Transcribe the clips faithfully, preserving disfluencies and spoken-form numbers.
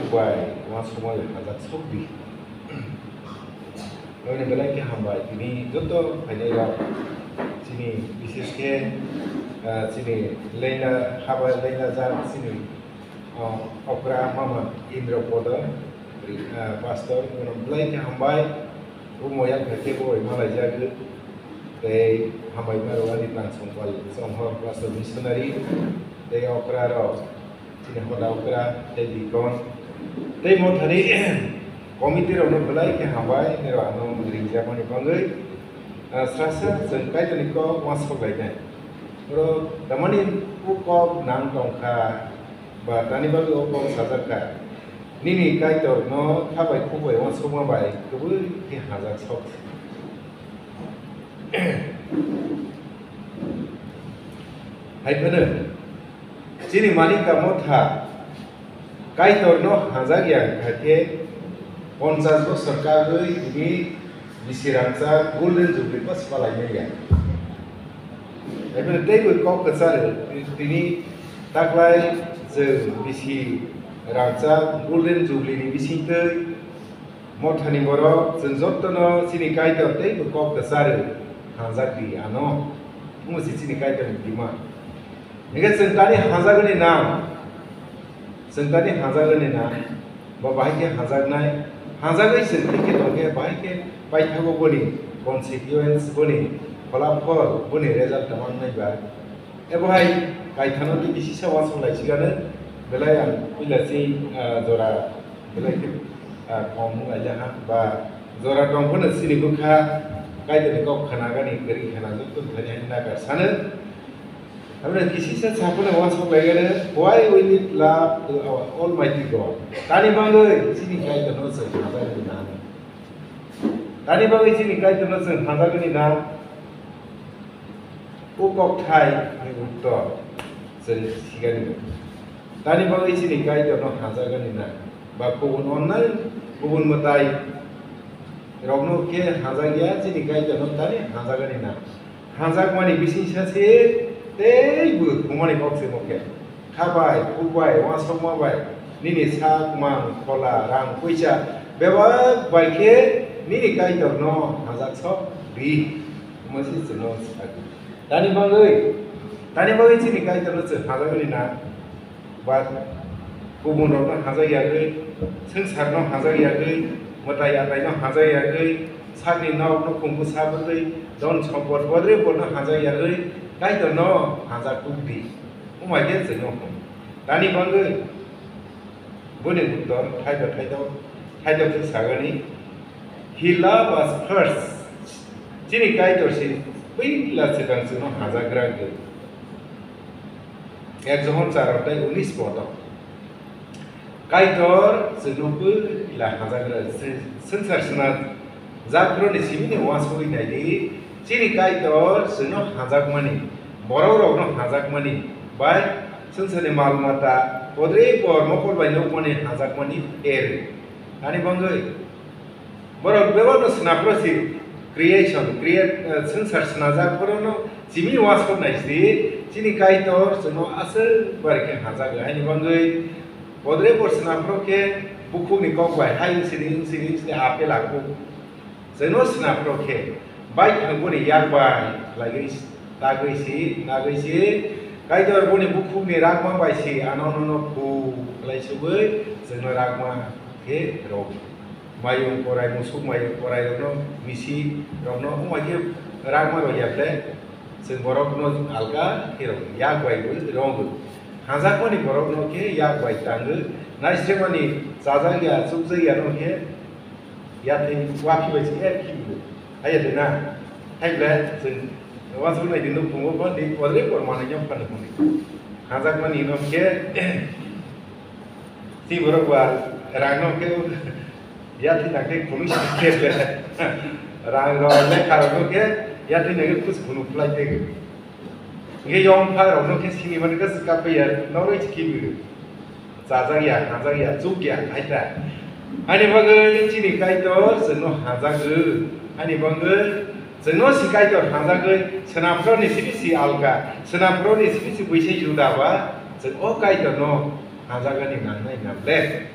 Bai uansukma bai hajak sok di. Oini belai khe hambai tini joto phainai rok chini, bishesh khe, ah, chini leina haba leina jak chini, ah, okra mama Indra Podo, ah, pastor, bono belai khe hambai. Omo yang khe bo bai malai jak tei hambai maro ani tang songpal songhor pastor missionary tei okra rok. Chini hoda okra tei deacon tei mothani committee rokno belai khe hambai, nirok ano ringjakmani bagwi, ah, srasa chwng Kaitorni kok uansuk lainai. Oro tamani o kok nang tongkha ba tani bagwi o kok sajak kha, nini Kaitorno kha bai khuk bai uansukma bai kwbwi khe hajak sok. Hai phano chini Manika Motha Kaitorno hajak ya wngkha khe ponchash bosor kagwi tini bisi rangchak Golden Jubilee bo swpalaimaya. Hai phano teibo kok kwcharo tini taklai chwng bisi rangchak Golden Jubilee ni bisingtwi Mothani borok, chwng jotono chini Kaitor tei bo kok kwcharwi hamjak di ano. Omo se chini Kaitorni demand. Hingkhe chwng tani hamjagani nang, chwng tani hamjagani nang, bo bahai khe hamjaknai, hamjagwi chwng thik khe tongkhe bahai khe paithago boni consequence, boni pholaphol, boni result tamo wngnai ba. Ebo hai kaithano tei bisisa uansuk lai sigano, belai ang puila se, ah, jora belai khe, ah, kom wng lai ha ba jora tong phano chini bwkha Kaitorni kok khna gani kwrwi khna joto thani hai nagar sano. Aboni kisisa sa phano uansuk lai gano, "Why we need love to our Almighty God?" Tani bagwi chini Kaitorno chwng hamjagwi nang. Tani bagwi chini Kaitorno chwng hamjagwi nang. O kokthai ni uttor chwng sigani. Tani bagwi chini Kaitorno hamjagani na? Ba kubun onnai, kubun mwtai rokno khe hamjak ya, chini Kaitorno tani hamjagani na? Hamjakmani bisingsa se teibo thumani kok se bo khe. Kha bai, khuk bai, uansukma bai, nini sak, mang, phola, rang, puisa bebak bai khe nini Kaitorno hamjak sok di. Omo se chwngno sadi. Tani bagwi, tani bagwi chini Kaitorno chwng hamjakmani na? Ba kubun rokno hamjak yagwi, swngcharno hamjak yagwi, mwtai ataino hamjak yagwi, sakni nok nukhung bwsa bwtwi, don sompot bodre bono hamjak yagwi, Kaitorno hamjak kuk di. Wng bai khe chwngno hwn. Tani bagwi boni uttor thaido thaido, thaido khe sagani, "He loved us first." Chini Kaitor se puila swkang chwngno hamjagra gwi. Ek Johon char odhai unis podo. Kaitor chwngno puila hamjagra, se-, swngchar swnam Japhuroni simini uansugwi naidi, chini Kaitor chwngno hamjakmani, borokrokno hamjakmani, bai swngcharni mal mata, podrei por mokol bai nukmani hamjakmani pher. Ani bagwi borok bebakno swnaphro si creation, create, eh, swngchar swnajak, borokno chimini uansuk naisi, chini Kaitor chwngno aswk bai khe hamjago. Ani bagwi podrei por swnaphro khe bukhukni kok bai hai wngsidi, wngsidi, wngsidi apple akuk. Chwngno swnaphro khe, baithang boni yak bai khlaiwi tagwi si, nagwi si, Kaitor boni bukhukni rakma bai si, ano nono khu khlai sugwi, chwngno rakma khe rw. Mayung korai, musuk mayung korai rokno, misi rokno, wng bai khe rakma rw ya khe, chwng borokno alka khe rw, yak bai bo rw. Hamjakmani borokno khe yak bai tangwi, naisremani chajak ya, chukjak ya no khe, yathai uaphai bai se er khibigo. Hai ya de na? Hai ble chwng uansuk nai di, nuk phungo phan di, podrei por manwi yong phan phungo. Hamjakmani no khe, tei borok ba rang no khe yathai nang khe khunui si khe ble. Rang rok lekha rok no khe yathai nang khe khus khunu phlai khe. Hingke yong pha rok no khe sini mani khe swkap ya, noroi se khibi rw. Chajak ya, hamjak ya, chuk ya, hai ta. Ani bagwi chini Kaitor chwngno hamjak rw. Ani bagwi chwngno si Kaitor hamjagwi, swnaphro ni simi si alka, swnaphro ni simi si buisai juda ba, chwng o Kaitor no hamjagani nangnai na ble.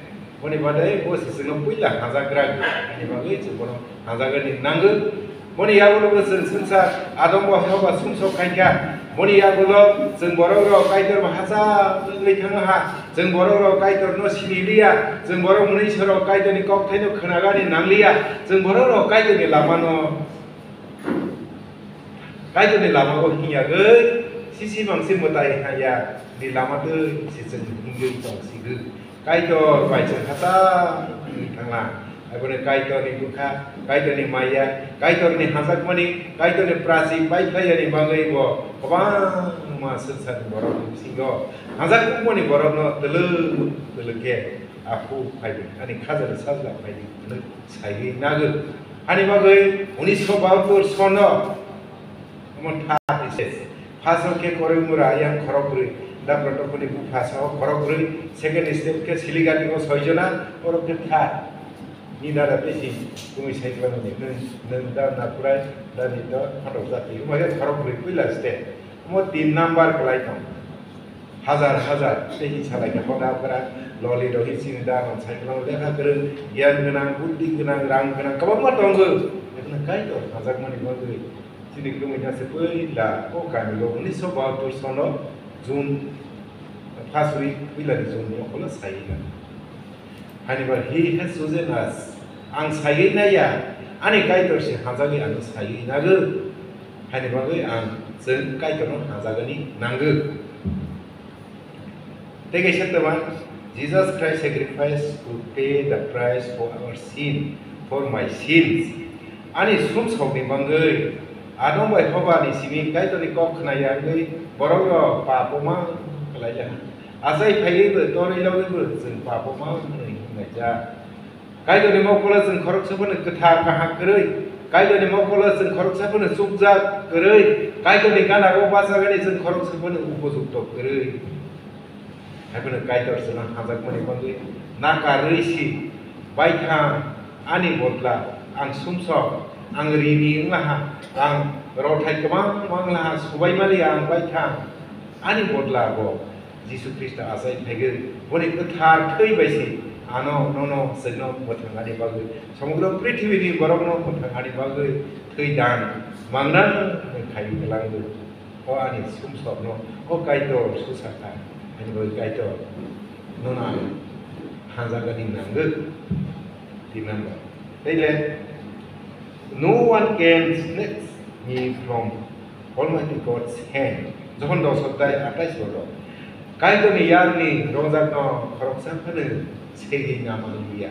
Boni badai bo se chwngno puila hajagra, ani bagwi chwng bono hajagani nango. Boni yagulo bo chwng swngsa Adam bo heba sumsok khaikha. Boni yagulo chwng borok rok Kaitor bo hacha wngwi thangma ha. Chwng borok rok Kaitor no sini liya. Chwng borok mwnwi sorok Kaitor ni kok thaino khwnagani nangliya. Chwng borok rok Kaitor ni lama no Kaitor ni lama bo hingya gwi sisi mangsi mwtai haya ni lama twi se chwng hingwi tong sigwi. Kaitor bai chwng hacha wngwi thangla. Aboni Kaitor ni bwkha, Kaitor ni maya, Kaitor ni hajakmani, Kaitor ni prasi bai phaiyani bagwi bo kwbangma swngcharni borok ni bisingo hajak wngmani borokno twlwk twlwk khe aphuru phaidi, ani khajani sajla phaidi hwnwi saiwi nago. Ani bagwi unisho bahattor sono omo tha ise. First o khe Koroi Mura yang khorok brwi, da protokol ni bupha sao khorok brwi, second step khe Siligati o soi jona, oro khe tha. Ni dada tei si kumi sai kwlangni, nwng, nwng da nakurai, da ni da phatok jati, omo khe khorok brwi puila step. Omo tin number kwlai tong. Hajar hajar tei hi salai khe hoda bwra loli rok hi chini da nang sai kwlangno lekha kwrwng, giyan gwnang, buddhi gwnang, rang gwnang kwbangma tongo. Ekno Kaitor hajakmani bagwi chini kwmwi na se puila o kami rok unisho bahattor sono June first week puila ni June ni okolo sai na. Hani ba hi he suje nas ang saiwi naiya, ani Kaitor se hajagwi ano saiwi nago. Hani bagwi ang chwng Kaitorno hajagani nango. Tei kaisa twma, Jesus Christ sacrifice to pay the price for our sin, for my sins. Ani sumsokni bagwi Adam bai Hoba ni simi Kaitorni kok khna ya wngwi borok rok papo mang kwlai laha. Achai phaiwi bo torwi logwi bo chwng papo mang hwnwi hwnlaijak. Kaitorni mokolo chwng khoroksa phano kwthar kaham kwrwi, Kaitorni mokolo chwng khoroksa phano chukjak kwrwi, Kaitorni gana-o bachagani chwng khoroksa phano upojukto kwrwi. Haiphano Kaitor chwngno hamjakmani bagwi nakarwi si, baithang ani bodla ang sumsok, ang rini wnglaha, ang rothai kwbang wnglaha, subaimaliya ang baithang ani bodla bo Jisu Khristo achai phaigwi boni kwthar thwi bai se ano nono chwngno mwthangani bagwi, somogro prithibini borokno mwthangani bagwi thwi dan mangnang khai kwlangwi. O ani sumsokno, o Kaitor susa kha, ani bagwi Kaitor nono ang hamjakani nango. Remember. Taile, "No one can snatch me from Almighty God's hand." Johon dos odhyay atais bodo. Kaitorni yakni rongjakno khoroksa phano segwi na manliya.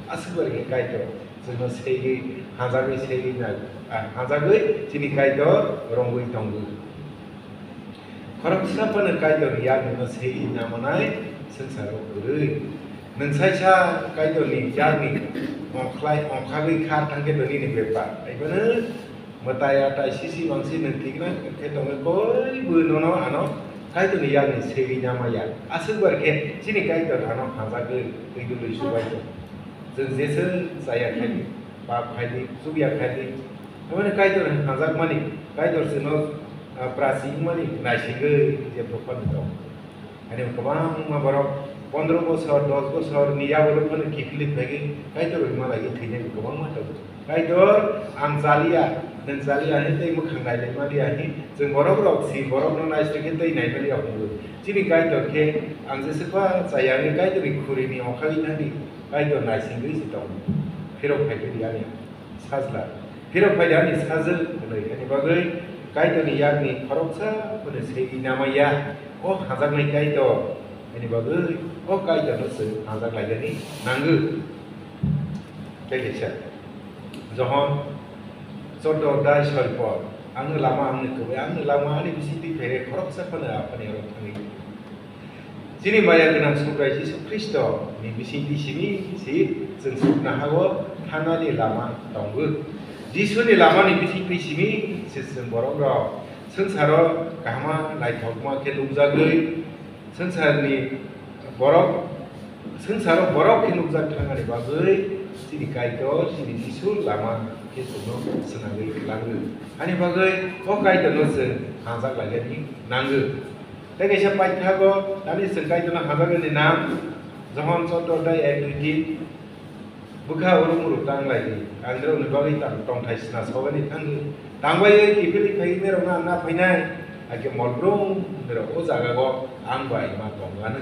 Aswk bai khe Kaitor chwngno segwi, hamjakwi segwi na, ah, hamjakwi chini Kaitor rongwi tongo. Khoroksa phano Kaitorni yakni no segwi namanai swngcharo kwrwi. Nwng saisa Kaitorni yakni ongkhlai, ongkhagwi kha thangkhe to nini bepar. Haiphano mwtai atai sisi mangsi nwng thikna khe tongwi koibo nono ano Kaitorni yakni segwi namaya. Aswk bai khe chini Kaitor ano hamjagwi twi dului subai tong. Chwng jesa chaya khaidi, pap khaidi, chukya khaidi. Omo ni Kaitor hamjakmani, Kaitor chwngno, ah, prasi wngmani naisingwi jephru phano tong. Ani kwbangma borok pondro bosor, dos bosor ni yagulo phano kiphilwi phaigwi Kaitor bai malaiwi thwinai kwbangma tongo. Kaitor, ang chaliya, nwng chaliya hwnwi tei mwkhang nailai maliya hwnwi chwng borok rok si borokno naisingwi tei naimaliya hwnwi. Chini Kaitor khe ang jeswkba chaya hwnwi Kaitorni khuri ni ongkhagwi thangdi, Kaitor naisingwi se tongo. Phirok phaigwi di ani. Sajla. Phirok phaidi ani sajwk hwnwi, ani bagwi Kaitorni yakni khoroksa phano segwi namaya. O hamjaknai Kaitor, ani bagwi o Kaitorno chwng hamjak lainani nango. Tei kaisa, Johon choddo odhyay soi por, "Angno lama, angno kwbai, angno lama," ani bisingtwi phaikhe khoroksa phano Aphani oro thangwi. Chini maya gwnang Subrai Jisu Khristo ni bisingtwi simi si chwng sukna hao thanani lama tongo. Jisu ni lama ni bisingtwi simi se chwng borok rok swngcharo kahama naithokma khe nukjagwi swngcharni borok, swngcharo borok khe nukjak thangani bagwi chini Kaitor, chini Jisu lama khe chwngno swnagwi kwlango. Ani bagwi o Kaitorno chwng hamjak lainani nango. Tei kaisa paithago, tani chwng Kaitorno hamjaknani nang, Johon chwddo adhyay ek dui tin, bwkha uruk muruk tang lai di, ang norokni bagwi tang tongthai sna sogani thangwi, tangbai kiphilwi phaiwi norokno ang na phainai, hakhe mol brum norok o jagao ang bai ma tong anw.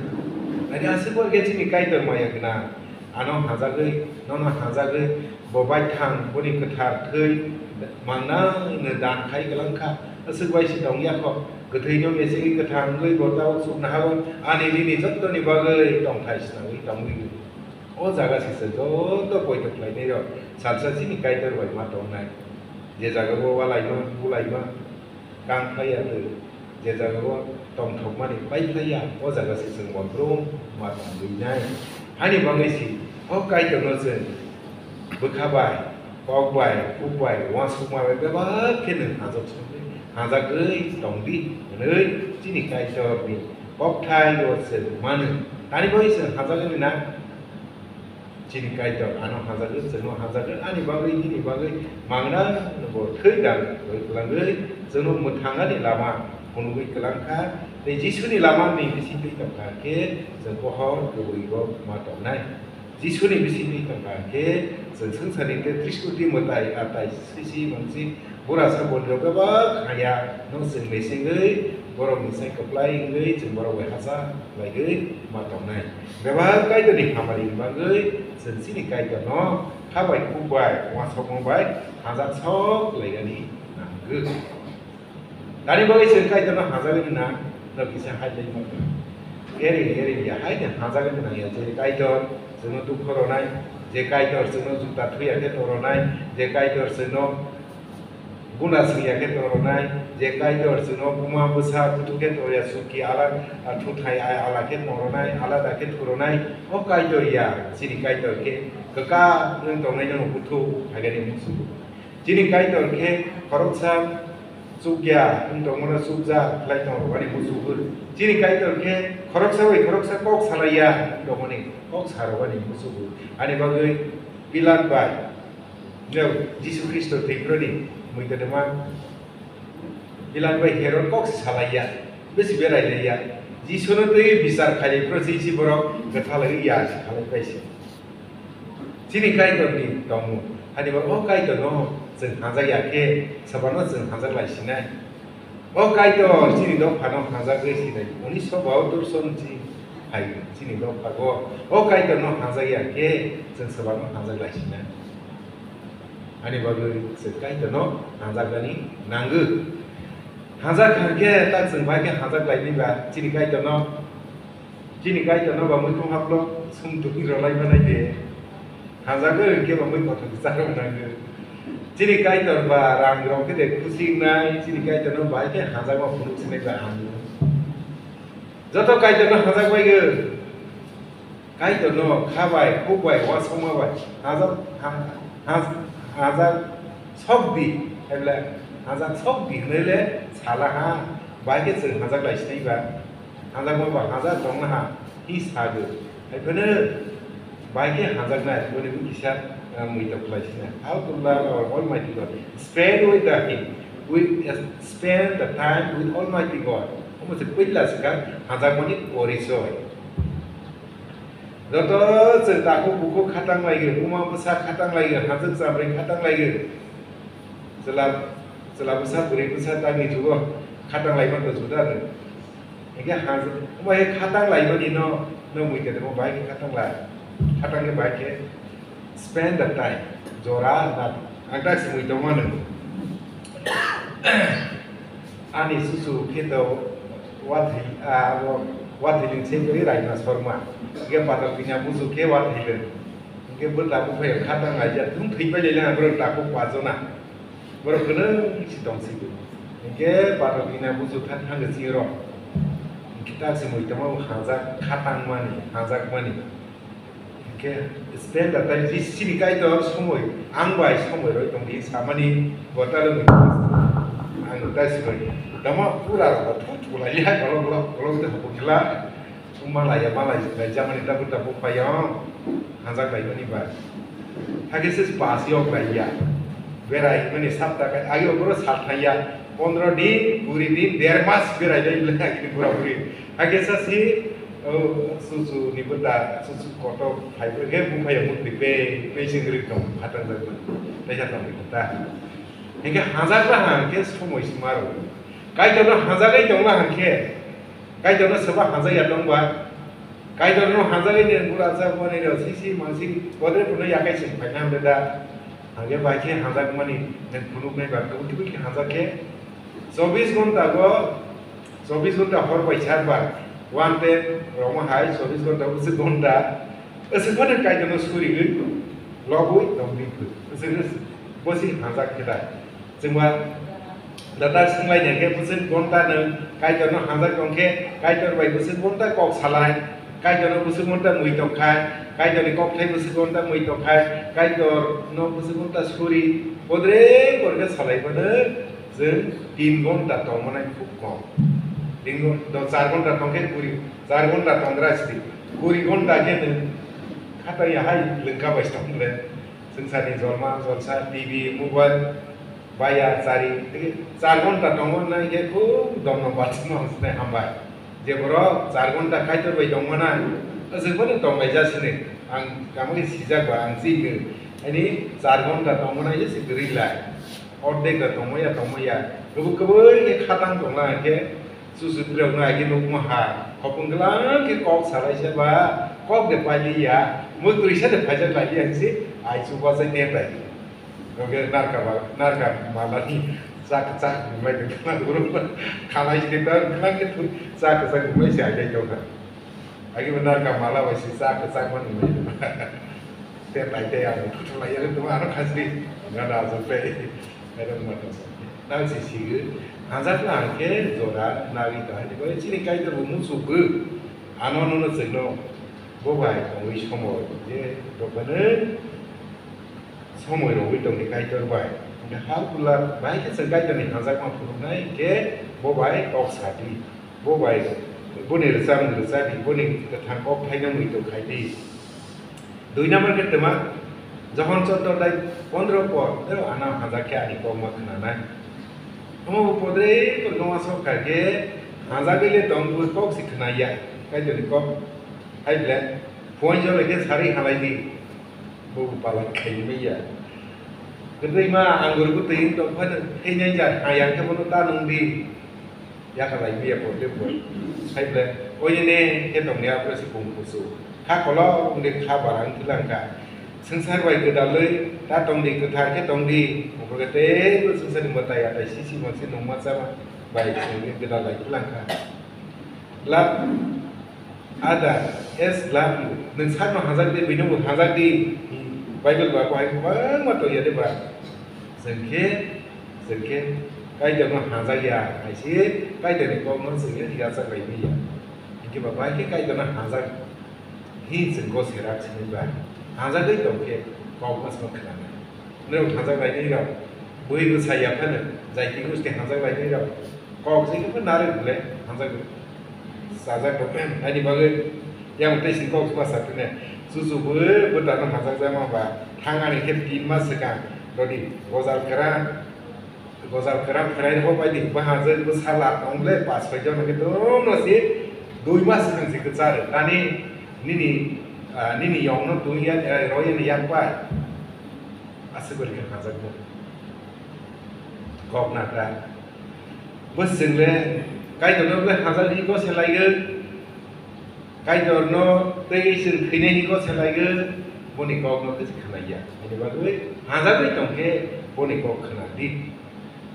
Ani aswk khe chini Kaitor maya gwnang, ano hajagwi, nono hajagwi, bo bai thang, boni kwthar thwi mangnano dan khai kwlang kha, aswk bai se tong ya kho. Kwthwino mesengwi kwthang wngwi bo tabuk chukna hago, ani nini jottoni bagwi tongthai snangwi tongwi. O jaga sisa joto poito khlainairok salsa chini Kaitor bai ma tongnai. Je jagao walaima, bulaima, kang phlaiya twi, je jagao tongthokmani pai phlaiya, o jaga se chwng bo brum ma tongwinai. Hani bagwi si o Kaitorno chwng bwkha bai, kok bai, kuk bai, uansukma bai bebak khe nwng hajak songwi, hajagwi tong di hwnwi chini Kaitorni kokthai o chwng mano. Tani bai chwng hajagwi na? Chini Kaitor ano hajagwi, chwngno hajagwi, ani bagwi, nini bagwi mangnano bo thwi dan rwi kwlangwi chwngno mwthangani lama phunugwi kwlang kha. Tei Jisuni lamani bisingtwi tong kha khe chwng pohor kwbwi bo ma tongnai. Jisuni bisingtwi tong kha khe chwng swngcharni tei triskoti mwtai atai sisi mangsi burasa bonirok bebak haya no chwng mesengwi borokni sai kwplai wngwi chwng borok bai hacha khlaigwi ma tongnai. Bebak Kaitorni hamari ni bagwi chwng chini Kaitorno kha bai kuk bai uansukmung bai hajak sok laigani nangkuk. Tani bagwi chwng Kaitorno hajagwi nang, no kisa hai lai mangkha. Eri, eri ya, hai de hajagwi nang ya, je Kaitor chwngno dukho ronai, je Kaitor chwngno juta thuya khe to ronai, je Kaitor chwngno guna swngya khe to ronai, je Kaitor chwngno buma bwsa buthu khe to ya, suki ala, a, thuthai ai ala khe to ronai, alada khe to ronai, o Kaitor ya, chini Kaitor khe kwkak wng tongnai no buthu phagani muchungo. Chini Kaitor khe khoroksa chukya wng tongmano chukjak khlai tongrokani muchungo. Chini Kaitor khe khoroksa bai khoroksa kok salaiya wng tongmani kok sarokani muchungo. Ani bagwi Pilat bai, no, Jisu Khristo thwiphuruni muitonima Pilat bai Herod kok se salaiya, bisi berai laiya. Jisuno twi bichar khailai phuru se isi borok kwthalai ya se khalai pai se. Chini Kaitorni tongmung, hani bo o Kaitorno chwng hamjak ya khe, sabano chwng hamjak lai sinai. O Kaitor chini dophano hamjagwi sinai, unisho bahattor son chi hai chini dophago. O Kaitorno hamjak ya khe, chwng sabano hamjak lai sinai. Ani bagwi chwng Kaitorno hamjaknani nango. Hamjak kha khe, ta chwng bai khe hamjak lai nai ba, chini Kaitorno Chini Kaitorno ba muikhung haplo sumtwi rwlai manai de. Hamjagwi hwnkhe ba mui kothok kwcharo nangwi. Chini Kaitor ba rang rok khe de khusi wngnai, chini Kaitorno bahai khe hamjakma phunuk sinai ba hamjak. Joto Kaitorno hamjak bai gw. Kaitorno kha bai, kuk bai, uansukma bai hamjak, ha-, ha-, hamjak sok di, hai bwle hamjak sok di hwnwi le sala ha, bahai khe chwng hamjak lai sinai ba. Hamjakma ba hamjak tongna ha, hi sa do. Hai phano bai khe hamjaknai, boni bo kisa, ah, muitok khlai sina. How to love our Almighty God? Spend with the Him. We, uh, spend the time with Almighty God. Omo se puila swkang hamjakmani porichoi. Joto chwng takhuk bukhuk khatang lai, buma bwsa khatang lai, hamjak chamri khatang lai. Chwla, chwla bwsa, bwrwi bwsa tamni jugo khatang laima to juda no. Hinkhe ha, omo hai khatang laimani no, no mui khe tamo bahai khe khatang lai. Khatang khe bahai khe spend the time. Jora na, ang tak se mui tongmano. Ani susu khe to wathai, a, abo wathai ling se kwrwi raima sorma. Hinkhe patal kanya busu khe wathai ling. Hinkhe bo tabuk phai khatang laijak, thung thwi pai lai lang, borok tabuk pajona. Borok kwrwng si tong si bo. Hinkhe patal kanya busu thang thang si rok. Hinkhe tak si mui tamo hamjak khatang mani, hamjak mani. Hinkhe spend the time, ji chini Kaitor somoi, ang bai somoi roi tong di samani bo ta rwngwi ang ta si bai. Tamo pura rok thut thulai ya, kolok kolok kolok de hokla. Malaya, malaya, jamani tabuk tabuk paiyong, hamjak laimani ba. Hakhe se pass yok laiya. Berai mani sapta kai, agi okoro sal thangya. Pondro din, kuri din, der mas berai lai bwle hakhe pura puri. Hakhe sa si, O, chuchu ni bwta, chuchu kotor phai bwrwi khe buphai ya mukti pe, pe sing ri tong, khatang jak man, teisa tong ni bwta. Hinkhe hanjakma hang khe somoi sima rw. Kaitor no hanjagwi tongma hang khe, Kaitor no soba hanjak ya tong ba. Kaitor no hanjagwi ni bura jak mani rw, sisi mansi, bodre phano yakai sing phaina hwn da. Hangke bai khe hanjak mani, nang phunuk nai ba, kebui kebui khe hanjak khe. Chobbish ghonta go, chobbish ghonta hor bai sar bai, one ten roma hai, chobbish ghonta, bwswk ghonta, bwswk phano Kaitor no suri gwi, lobwi tong di gwi. Bwswk bosi hanjak khe dai. Chwngma data swnglaina khe bwswk ghonta nwng Kaitor no hanjak tong khe, Kaitor bai bwswk ghonta kok salai, Kaitor no bwswk ghonta mui tong khai, Kaitor ni kok thai bwswk ghonta mui tong khai, Kaitor no bwswk ghonta suri, bodre bodre salai mano. Chwng tin ghonta tongmanai khub kom. Tin ghon-, do char ghonta tong khe kuri, char ghonta tong gra sidi. Kuri ghonta khe nwng khatai ya hai lwngka bai tong le. Swngcharni jolma, jolsa, T V, mobile, baya, chari, tei char ghonta tongmanai khe khub domno bachino hambai. Je borok char ghonta Kaitor bai tongmana, aswk phano tonglaijak sini. Ang kamo khe sijak ba, ang chini. Ani char ghonta tongmana ye se kwrwi lai. Ordek da tongmaya, tongmaya. Kwbwi kwbwi khe khatang tongna khe, chuchu birok no agi nukma ha. Khopung glam khe kok salai se ba, kok de pailiya. Mui kwrwi sa de phaijak lai ang se, ai chuba jai ne tai. Oke, narka ba, narka malani chak, chak nunglai de khna guru. Khalai se ta khna ke thu chak, chak nunglai se ajai tongkha. Agi bo narka mala bai se chak, chak man nunglai. Te tai te ang thuthlai ya tuma ano khasri. Ngana ajo pe. Ero ma to. Nang si si ge. Hanjak na ang ke jora nagi ta. Ni bai chini kai to musu ge. Ano no no chengno. Bo bai ongwi somo je dokane. Somoi rogwi tongdi Kaitor bai. Hwnkhe hal pula bai khe chwng Kaitorni hanjakma phunuknai hwnkhe bo bai kok sa di. Bo bai boni rwchapmung rwcha di, boni kwthang kok thaino muitu khai di. Dui number khe twma, Johon chwddo adhyay pondro por, tei ano hanjak khe ani kokma khwnanai. Omo bo podrei korkma sok kha khe hanjagwi le tong, bo kok se khwnaya, Kaitorni kok. Hai ble, phone jole khe sari halai di. Bo palan khaimaya. Kwtwi ma anggur bwtwi wng tong phano theinai ja, ha yang khe bono ta nung di. Yakha lai maya bo tei bo. Hai ble, oini ne khe tong ya, abo se bung kusu. Kha kolok wng de kha barang thilangkha. Swngchar bai gwdalwi ta tong di, kwthar khe tong di. Obo khe tei bo swngchar ni mwtai atai sisi mansi nungma chama bai swngwi gwdal lai thilangkha. Love other as love you. Nwng sakno hanjak di, buino bo hanjak di. Bible ba bo hai kwbangma tong ya de ba. Chwng khe, chwng khe Kaitorno hanjak ya, hai se Kaitorni kokno chwng ya yachak lai manya. Hinkhe ba bai khe Kaitorno hanjak hi chwng go serak sini ba. Hanjagwi tong khe kokno se khna nai. Norok hanjak lai nai rok, bui bwsa ya phano, jai twi musti hanjak lai nai rok. Kok se khe narwk le, hanjak sajak rok, ani bagwi yang tei si kok ma sa tene. Chuchu bo bwtano hanjak jak ma ba, thang ani khe tin mas swkang, rodi gojal kwran, gojal kwran pherai rw bai di, bwhajwk bwsa lak tong le, pas soi jon khe tongno si, dui mas swkang si kwchar, tani nini, ah, nini yong no twi ya, eh, rw ya ni yak bai. Aswk bai khe hanjak bo. Kok nata. Bo chwng le Kaitorno bole hanjak hwnwi kok se laigwi. Kaitorno tei chwng thwinai hwnwi kok se laigwi. Boni kokno khe se khna ya. Ani bagwi hanjagwi tong khe boni kok khna di.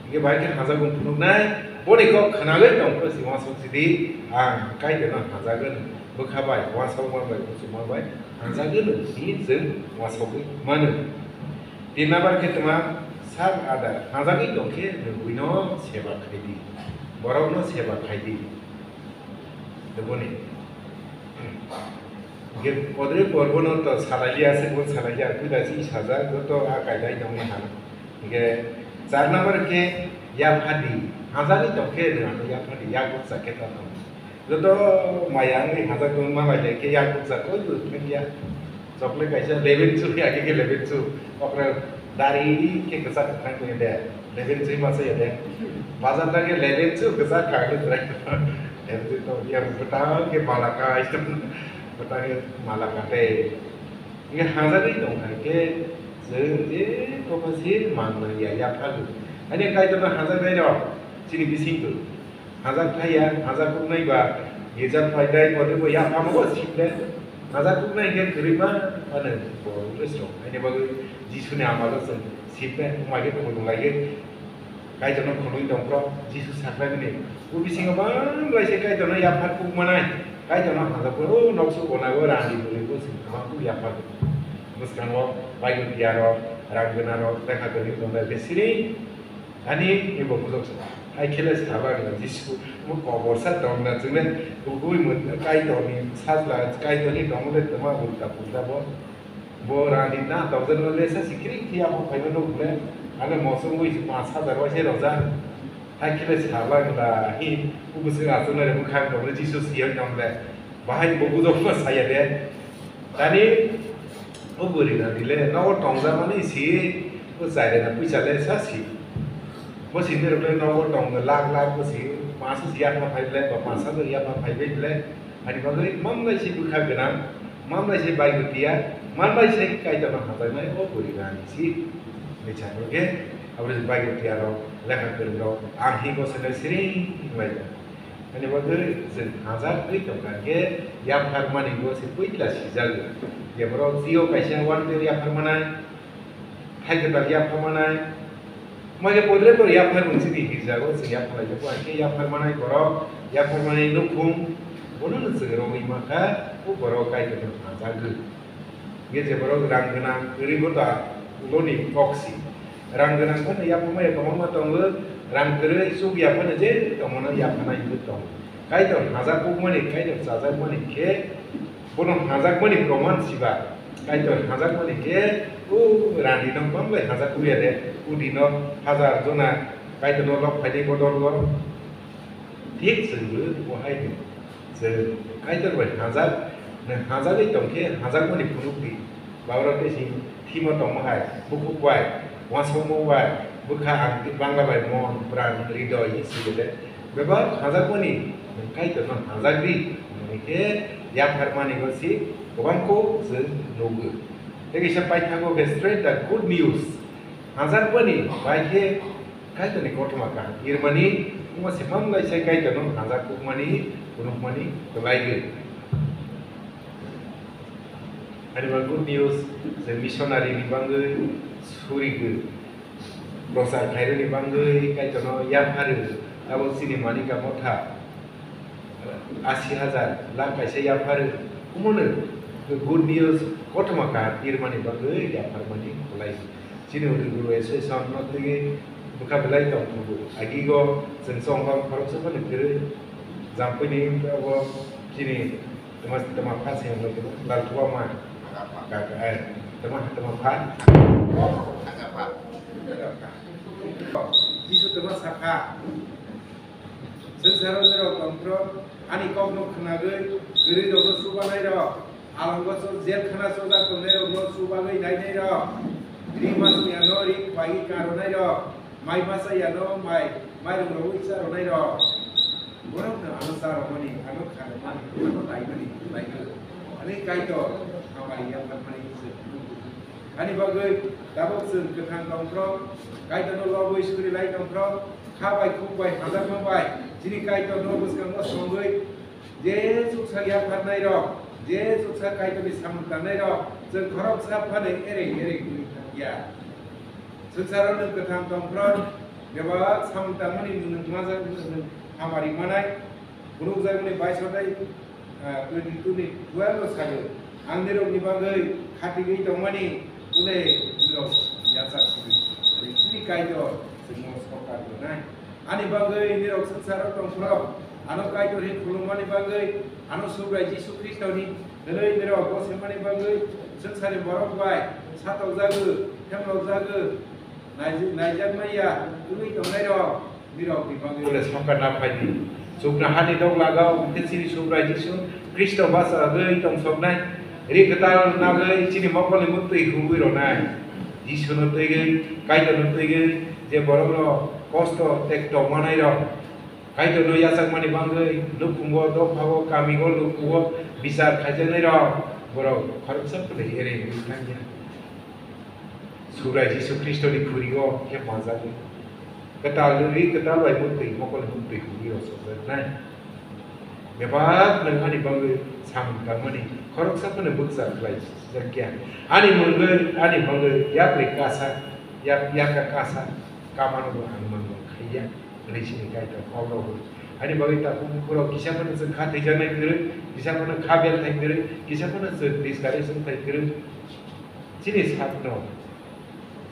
Hinkhe bai khe hanjagwi phunuknai, boni kok khwnagwi tong phano se uansuk sidi, ang Kaitorno hanjagwi bwkha bai, uansukma bai, muchungma bai hanjagwi nw hwnwi chwng uansugwi mano. Tin number khe twma, serve other, hanjagwi tong khe nwng buino seba khai di, borokno seba khai di. Tei boni Hingke podre porbono to salai liya se, bo salai liya, twi da si sajak, joto a kaidai tongma ha. Hingke char number khe yaphadi, hajagwi tong khe nwng ano yaphadi, yak bukcha khe ta tong. Joto maya wngwi hajak tong ma bai le khe yak bukcha koi bo thang ya. Chocolate kaisa eleven chu ya, khe eleven chu, okra dari khe kwchak kwkhwrang tong de, eleven chu ma se ya de. Bazar ta khe eleven chu kwchak kha khe trai. Yang betang ke malaka, betang ke malaka tei. Nge hajagwi tong hai ke, chwng je prophecy mang nang ya, ya phagu. Ani Kaitor no hajak nai rok, chini bising tu. Hajak thai ya, hajak kuk nai ba, gijak phai dai, bo de bo ya phamu bo sip le. Hajak kuk nai ke kwrwi ma, ano bo ule srok. Ani bagwi Jisu ni ama lo chwng sip le, ma ke khulum lai ke. Kaitor no khulum tong pro, Jisu sakrai mani. Bo bisingo bang lai se Kaitor no ya phar kuk manai. Kaitor no hajak bo, o nok su bona go rani buli bo sing thamang kuk ya phar. Bwskango Bible tiya rok, rang gana rok, lekha kwrwi tong dai, besini ani ebo bujok sa. Hai khele saba gana Jisu, mo kobor sa tong na chune, kubui mo Kaitor ni sajla, Kaitor ni tong le tama ulta pulta bo. Bo rani na tong jano le sa sikri thiya mo phaino nuk le, ane mosong ui panch hajar wai se roja. Hai khele saba gana hi, kubui se achuna re bukhang tong le Jisu siya tong le. Bahai bo bujok ma saya de. Tani o bwrwi rani le nogo tongjakmani si, o chairena puisa le sa si. Bo sini rok le nogo tong lakh lakh bo si, panch hajar yapha phai le, ba panch hajar yapha phai bai le. Ani bagwi mamlai si bwkha gwnang, mamlai si bai gutiya, mamlai si Kaitor no hajaknai o bwrwi rani si. Ni chaklo khe, aboni bai gutiya rok, lekha kwrwng rok, ang hi bo sene siring lai. Ani bagwi chwng hajak twi tongkha khe yapharmani bo se puitla sijago. Je borok twiyo kaisa one day yapharmanai, thai kwtal yapharmanai, mai khe podre bo yapharmung chini hirjago, chwng yapharlai jago, hakhe yapharmanai borok, yapharmanai nukhung, bono no chwng romwi mankha, o borok Kaitorno hajagwi. Nge je borok rang gwnang kwrwi bo ta uloni kok si. Rang gwnang phano yapharmaya kwbangma tongo, rang kwrwi chuk ya phano je tongmano yapharnai hinwi tongo. Kaitor hajak kukmani, Kaitor chajakmani khe bono hajakmani proman siba. Kaitor hajakmani khe o rani no bamlai hajak kuya de, o dino hajar jona Kaitorno lok phainai bodol go. Thik chwngbo bo hai hwn, chwng Kaitor bai hajak, nwng hajagwi tong khe hajakmani phunuk di. Baborok tei si thimo tongma hai, bukhuk bai, uansukmung bai, bwkha ang Bangla bai mon, pran, hridoy, hinwi swi de. Bebak hajakmani nwng Kaitorno hajak di, hwnwi khe yapharmani bo si kwbang kok chwng nugo. Tei kisa paithago khe spread the good news. Hajakmani bai khe Kaitorni kothoma kaham irmani, wngma se mamlai sai Kaitorno hajak kukmani, phunukmani kwlaigwi. Ani ba good news, je missionary ni bangwi surigwi, prochar khairokni bangwi Kaitorno yapharwi, abo chini Manika Motha. Asi hajar lakh kaisa yaphar, omono good news, kothoma kaham irmani bagwi yapharmani khlai. Chini Udaygur Association no twi bwkha belai tong tongo. Agigo chwng chongbang khoroksa phano kwrwi, Jampui ni abo chini tama, tama pha se wngwi tongo, Lalthuama. Kaka, eh, tama, tama pha. Jisu tama sakha. Swngcharo norok tongthok, ani kokno khwnagwi, kwrwirokno chubanairok, alongo cho-, jelkhana chojak tongnairokno chubagwi nainairok, ri masuyano ri khwlaiwi karonairok, mai masayano mai, mairung rogwi charonairok. Borokno ano charwmani, ano khanamani, ano naimani, naikha. Ani Kaitor, hamari yapharmani se. Ani bagwi tabuk chwng kwthang tongthok, Kaitorno lobwi suri lai tongthok, kha bai khuk bai hajakma bai chini Kaitorno bwskango songwi je chuksa yapharnai rok, je chuksa Kaitorni samung tangnai rok, chwng khoroksa phano ereng ereng wngwi thangya. Swngcharo nwng kwthang tongphro, bebak samung tangmani nwng majak nwng hamari manai, phunukjakmani baisotai, ah, twenty-two ni twelve o sago, ang nirokni bagwi khatigwi tongmani, ule nirok yachak sidi. Ani chini Kaitor chwngno sokar rwnai. Ani bagwi nirok swngcharo tongphro, ano Kaitor hin khulumani bagwi, ano Subrai Jisu Khristoni hwnwi nirok gosemani bagwi swngcharni borok bai satokjago, hemlokjago, naiji-, naijakmaya wngwi tongnairok nirokni bagwi. Ule sokar na phaidi. Chuknohani doglagao hwnkhe chini Subrai Jisu Khristo bachagwi tongsoknai. Ri kwtal nagwi chini mokolni mwktwi hubwi rwnai. Jisuno twigwi, Kaitorno twigwi, je borokno kosto tekto manairok, Kaitorno yachakmani bagwi nukhungo, dophao, kamio, lukuo bichar khaijaknairok borok khoroksa phano ere wngwi thangya. Subrai Jisu Khristoni khurigo khe manjagwi kwtal ri kwtal bai muktwi, mokol muktwi hwnwi rwchapjaknai. Bebak nwng ani bagwi samung tangmani khoroksa phano bwkcha khlai jakya. Ani mungwi, ani bagwi yapri kasa, yap-, yaka kasa kamano bo ang manwi khaiya. Hwnwi chini Kaitor kok rw hwn. Ani bagwi takhuk bukhurok kisa phano chwng kha thwijaknai kwrwi, kisa phano kha belthai kwrwi, kisa phano chwng discourage wngthai kwrwi. Chini sakno,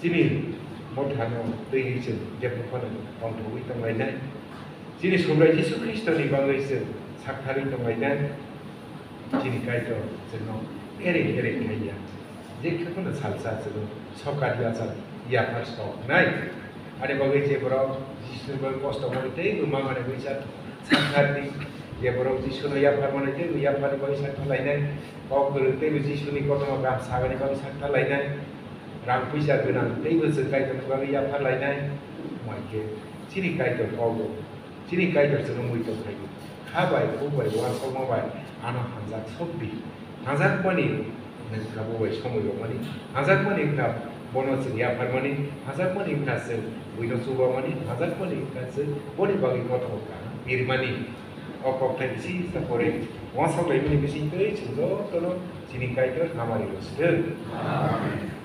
chini mothano twiwi chwng jebwkhano tongthogwi tonglainai. Chini Subrai Jisu Khristoni bagwi chwng saktharwi tonglainai. Chini Kaitor chwngno ere ere khaiya. Je khe phano salsa chwngno sokar yachak yaphar soknai. Ani bagwi je borok Jisuni bagwi kosto mani tei buma mani bagwi sak-, sakhardi. Je borok Jisuno yaphar mani tei bw yapharni bagwi sakthar lainai. Kok kwrwng tei bw Jisuni kothoma kaham sagani bagwi sakthar lainai. Rang puisa gwnang tei bw chwng Kaitorni bagwi yaphar lainai. Wngkhe chini Kaitor kogo. Chini Kaitor chwngno muitok khaio. Kha bai, khuk bai, uansukma bai ano hamjak sok di. Hamjakmani wngkha bo bai somoi rwmani. Hamjakmani wngkha bono chwng yapharmani. Hamjakmani wngkha chwng buino chubamani. Hamjakmani wngkha chwng boni bagwi kothoma kaham birmani. O kokthai bisi sa pore uansuk laimani bisingtwi chwng jotono chini Kaitor hamari rw swthwng. Amen.